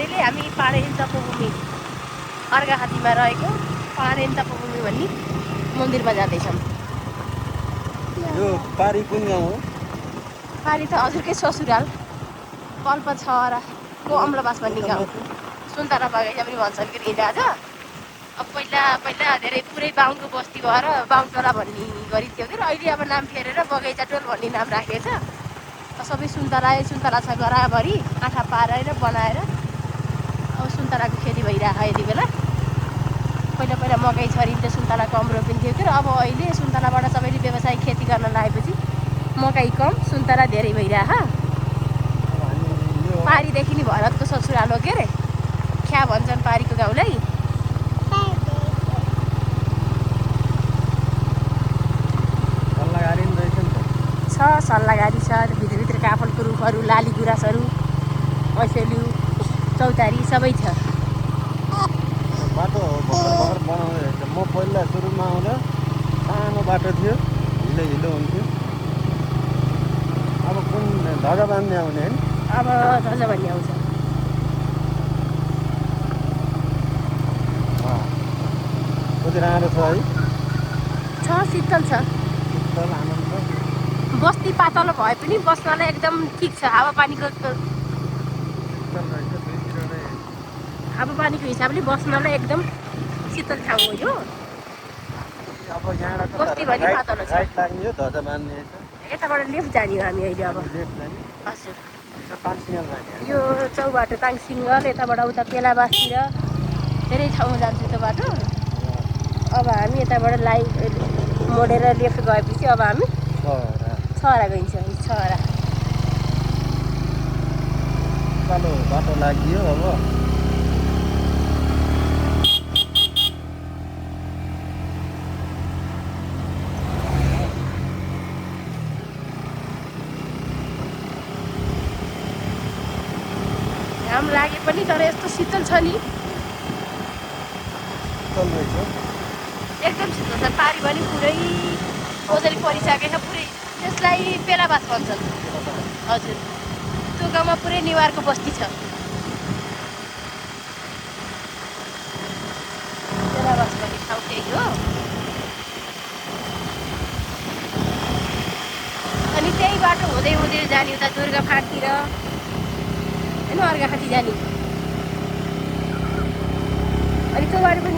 अहिले हामी पाणेन तपोभूमि अर्घाखाँचीमा रहेको पाणेन तपोभूमि भन्ने मन्दिरमा जाँदैछौँ। यो पारी कुन गाउँ हो? पारी त हजुरकै ससुराल कल्प छहराको अम्लबास भन्ने गाउँ। सुन्तला बगैँचा पनि भन्छन् कि हिजो आज। अब पहिला धेरै पुरै बाहुनको बस्ती भएर बाहुनटोला भन्ने गरी थियो कि अहिले अब नाम फेरेर बगैँचा टोल भन्ने नाम राखेको छ। सबै सुन्तला छ गराभरि आँखा पारेर बनाएर अब सुन्तलाको खेती भइरहेको यति बेला। पहिला मकै छरिन्थ्यो, सुन्तला कम रोपिन्थ्यो कि अब अहिले सुन्तलाबाट सबैले व्यावसायिक खेती गर्न लागेपछि मकै कम सुन्तला धेरै भइरहेको। पारीदेखि नि भरतको ससुराल हो के अरे, ख्या भन्छन् पारीको गाउँलाई। छ सल्लाहगारी छ, भित्रभित्र काफलको रुखहरू, लाली गुराँसहरू, ऐसेलु, चौतारी सबै छ। बाटो भर्खर बनाउँदै रहेछ। म पहिला सुरुमा आउँदा सानो बाटो थियो, हिलो हुन्थ्यो। अब कुन ढगा बाँध्ने आउने होइन? अब ध्वजा भन्ने आउँछ। कति राम्रो छ है? छ, शीतल छ। शीतल आनन्द। बस्ती पातलो भए पनि बस्नलाई एकदम ठिक छ। हावापानीको हिसाबले बस्नलाई एकदम शीतल ठाउँ हो यो। अब यहाँबाट बस्ती भने पातलो छ। राइट लाग्ने हो, ध्वजा बाँध्ने छ। यताबाट लेफ्ट जाने हो हामी अहिले। अब लेफ्ट जाने हजुर, पाँचसिङल जाने। यो चौबाटो ताङसिङ्गल, यताबाट उता पेलाबासतिर धेरै ठाउँमा जान्छ त्यो बाटो। अब हामी यताबाट मोडेर लेफ्ट गएपछि अब हामी छहरा गइन्छ। छहरा उकालो बाटो लाग्यो। अब घाम लागे पनि तर यस्तो शीतल छ नि, एकदम शीतल छ। पारी पनि पुरै ओजेल परिसकेको छ पुरै। त्यसलाई पेलाबास भन्छन्। हजुर, त्यो गाउँमा पुरै नेवारको बस्ती छ। पेलाबास भन्ने ठाउँ त्यही हो। अनि त्यही बाटो हुँदै जाने उता दुर्गाफाँटतिर होइन, अर्घाखाँची जाने। अनि त्यो बाटो पनि